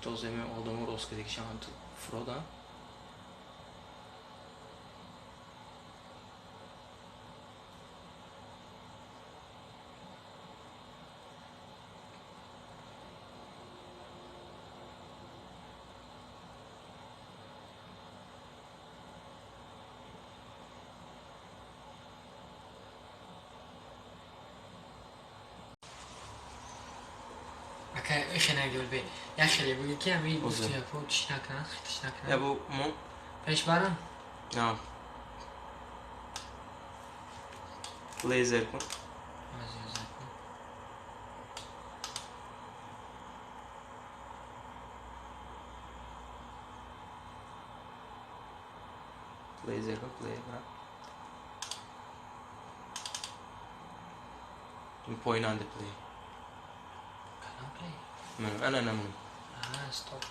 Тоза одамо рост кардагишан фурода. Ака, хена гёлбе. Я хеле буги ки ами гуфти по чӣ накунад, хитиш накунад. Я бу мо пеш барам? На. Лейзер кун. Лейзер кун. Лейзер кун, плеер брат. Поинанде плей. Кадом плей? Ана, ана. А, стоп.